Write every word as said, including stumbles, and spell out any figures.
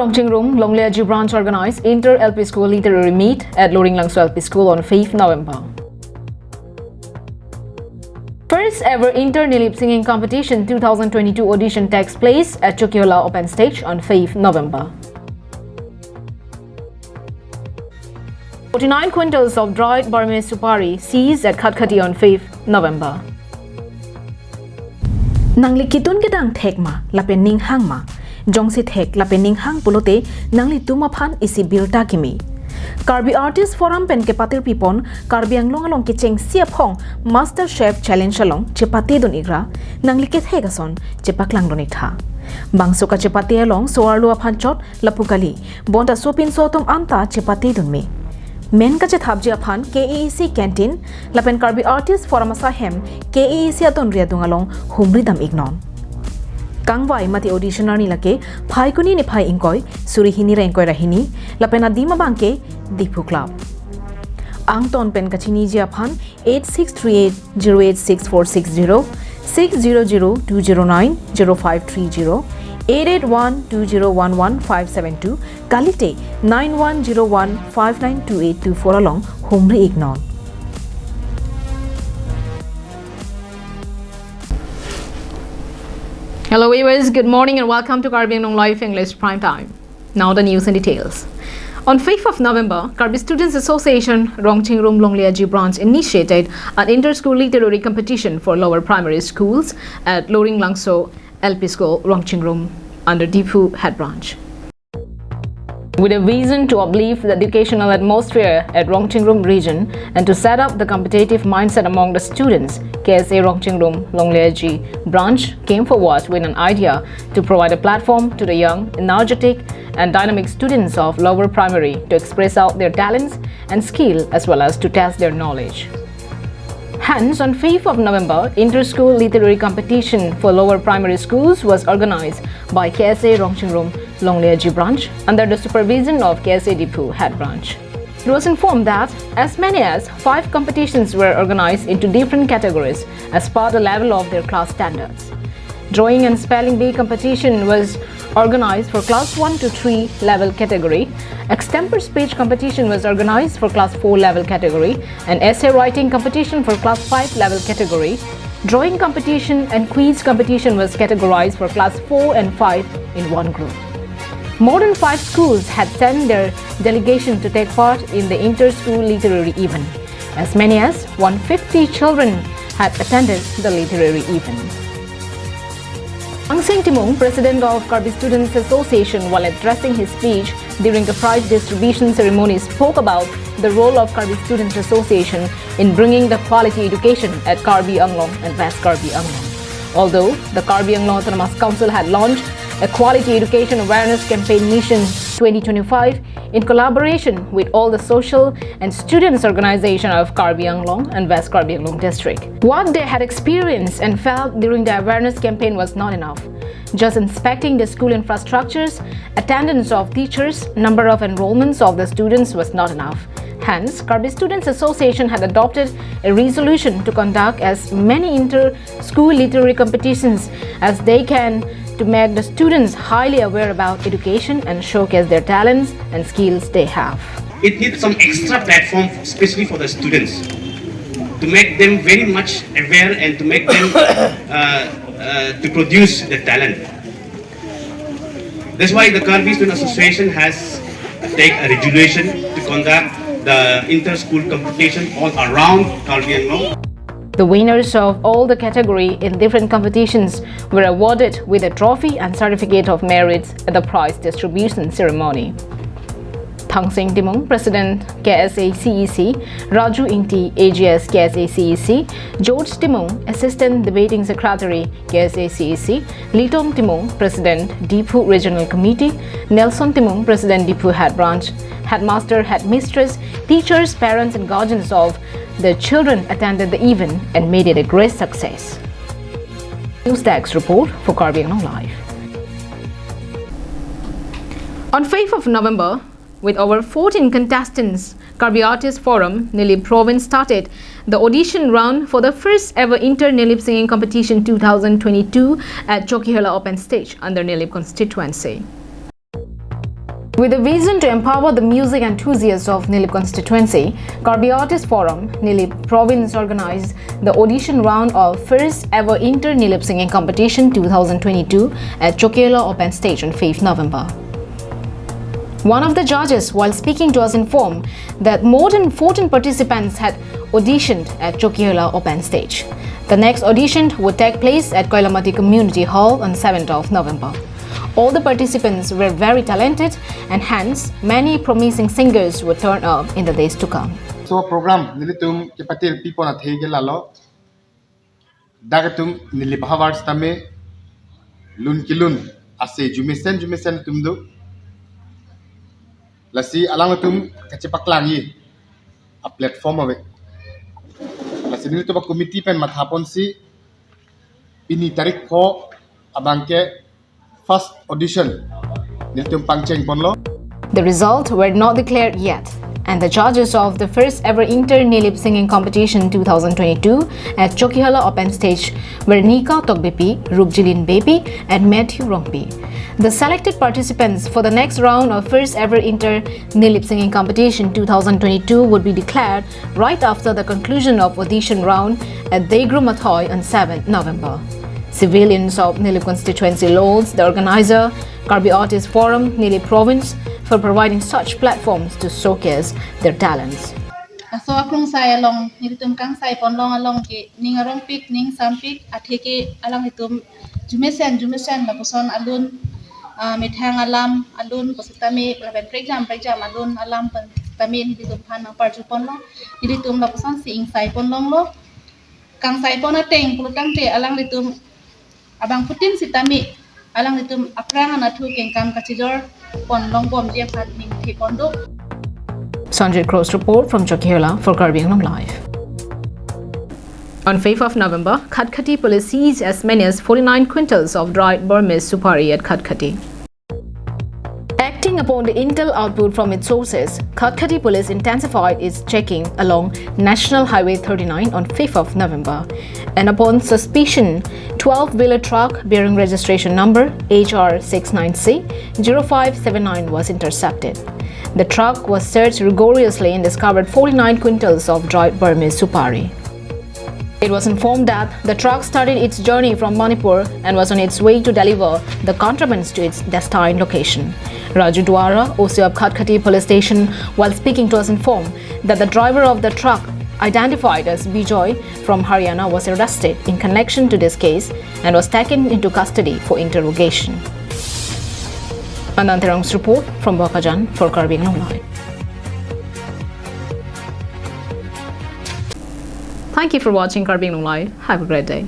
Rongchingrum, Longle Aji Branch organized Inter L P School Literary Meet at Loringlangso L P School on fifth November. First ever Inter Nilip Singing Competition two thousand twenty-two audition takes place at Chokihola Open Stage on fifth November. Forty-nine quintals of dried Burmese supari seized at Khatkhati on fifth November. Nangli kitun kedang thek ma, lapen ning hang ma? Jongsi thek lapen ning hang pulote nanglitum aphan isi birta kimi. Karbi Artist Forum pen kepatir pipon Karbi Anglong along kechengsi aphong Master Chef Challenge along chepate dun ikra, nangli kethek ason chepaklang dun iktha. Bangso kachepate along so-arlo aphan chot lapu kali, bonta sopinso atum anta chepate dun me. Men kachethapji aphan K A A C canteen lapen Karbi Artist Forum asahem K A A C atonri adung along humri dam iknon. Kangvai mate audition arni lake Phaikuni niphai ingkoi, suri hini ra ingkoi ra hini, lapen adim abangke Diphu Club. Angton pen kachiniji aphan eight six three eight zero eight six four six zero, six zero zero two zero nine zero five three zero, eight eight one two zero one one five seven two, kalite nine one zero one five nine two eight two four along humri iknon. Hello viewers, good morning and welcome to Karbi Anglong Live English Prime Time. Now the news in details. On fifth of November, Karbi Students Association Rongchingrum Longle Aji Branch initiated an inter-school literary competition for lower primary schools at Loringlangso L P School, Rongchingrum, under Diphu Head Branch. With a vision to uplift the educational atmosphere at Rongchingrum region and to set up the competitive mindset among the students, K S A Rongchingrum Longle Aji Branch came forward with an idea to provide a platform to the young, energetic, and dynamic students of lower primary to express out their talents and skill as well as to test their knowledge. Hence, on fifth of November, inter-school literary competition for lower primary schools was organized by K S A Rongchingrum Longle Aji Branch under the supervision of K S A Diphu Head Branch. It was informed that as many as five competitions were organized into different categories as per the level of their class standards. Drawing and spelling bee competition was organized for class one to three level category. Extempore speech competition was organized for class four level category. An essay writing competition for class five level category. Drawing competition and quiz competition was categorized for class four and five in one group. More than five schools had sent their delegation to take part in the inter-school literary event. As many as one fifty children had attended the literary event. Thangsing Timung, President of Karbi Students Association, while addressing his speech during the prize distribution ceremony, spoke about the role of Karbi Students Association in bringing the quality education at Karbi Anglong and West Karbi Anglong. Although the Karbi Anglong Autonomous Council had launched a quality education awareness campaign, Mission twenty twenty-five, in collaboration with all the social and students organization of Karbi Anglong and West Karbi Anglong district. What they had experienced and felt during the awareness campaign was not enough. Just inspecting the school infrastructures, attendance of teachers, number of enrollments of the students was not enough. Hence, Karbi Students Association had adopted a resolution to conduct as many inter-school literary competitions as they can to make the students highly aware about education and showcase their talents and skills they have. It needs some extra platform, especially for the students, to make them very much aware and to make them uh, uh, to produce the talent. That's why the Karbi Student Association has take a resolution to conduct the inter-school competition all around Karbi Anglong. The winners of all the category in different competitions were awarded with a trophy and certificate of merits at the prize distribution ceremony. Thangsing Timung, President K S A C E C, Raju Ingti, A G S K S A C E C, George Timung, Assistant Debating Secretary K S A C E C, Litom Timung, President Diphu Regional Committee, Nelson Timung, President Diphu Head Branch, Headmaster, Headmistress, teachers, parents and guardians of the children attended the event and made it a great success. News Desk report for Karbi Anglong Live. On fifth of November, with over fourteen contestants, Karbi Artist Forum, Nilip Province, started the audition round for the first ever Inter Nilip Singing Competition two thousand twenty-two at Chokihola Open Stage under Nilip constituency. With a vision to empower the music enthusiasts of Nilip constituency, Karbi Artist Forum, Nilip Province organized the audition round of first ever inter Nilip singing competition two thousand twenty-two at Chokihola Open Stage on fifth November. One of the judges, while speaking to us, informed that more than fourteen participants had auditioned at Chokihola Open Stage. The next audition would take place at Koilamati Community Hall on seventh of November. All the participants were very talented, and hence many promising singers would turn up in the days to come. So program nelitum kepatir pipon athe ke lalo. Dak atum Nilip ahavar sitame lun kelun ase jumesen jumesen atum do. Lasi alanglitum kachepaklang-i a platform ave. Lasi nelitum a committee pen mathaponsi pini tarik pho abangke first audition nelitum pangcheng ponlo. The results were not declared yet, and the judges of the first ever Inter Nilip Singing Competition two thousand twenty-two at Chokihola Open Stage were Nika Tokbipi, Rupjilin Beypi, and Matthew Rongpi. The selected participants for the next round of first ever Inter Nilip Singing Competition two thousand twenty-two would be declared right after the conclusion of audition round at Degro Mathoi on seventh November. Civilians of Nilip constituency lauds the organizer, Karbi Artist Forum, Nilip Province, for providing such platforms to showcase their talents. Laso akrungsai along nelitum kangsai ponlong along ke ning arongpik, ning sampik, athe ke alanglitum jumesen jumesen lapuson alun, ah, methang alam alun pusitame lapen prekjam prekjam alun alam pen tame nelitum aphan nangparju ponlong. Nelitum lapusonsi ingsai ponlonglo. Kangsai pon ateng pulotangte alanglitum abangphutin sitame alanglitum aphrang anatthu kengkam kachijor ponlongbomji aphan ningthe pondo. Sanjit Cross report from Chokihola for Karbi Anglong Live. On fifth of November, Khatkhati police seized as many as forty-nine quintals of dried Burmese supari at Khatkhati. Acting upon the intel output from its sources, Khatkhati police intensified its checking along National Highway thirty-nine on fifth of November, and upon suspicion, twelve-wheeler truck bearing registration number H R six nine C zero five seven nine was intercepted. The truck was searched rigorously and discovered forty-nine quintals of dried Burmese supari. It was informed that the truck started its journey from Manipur and was on its way to deliver the contrabands to its destined location. Raju Duara, O C of Khatkhati Police Station, while speaking to us, informed that the driver of the truck, identified as Bijoy from Haryana, was arrested in connection to this case and was taken into custody for interrogation. Anand Terang's report from Bokajan for Karbi Anglong Live. Thank you for watching Karbi Anglong Live. Have a great day.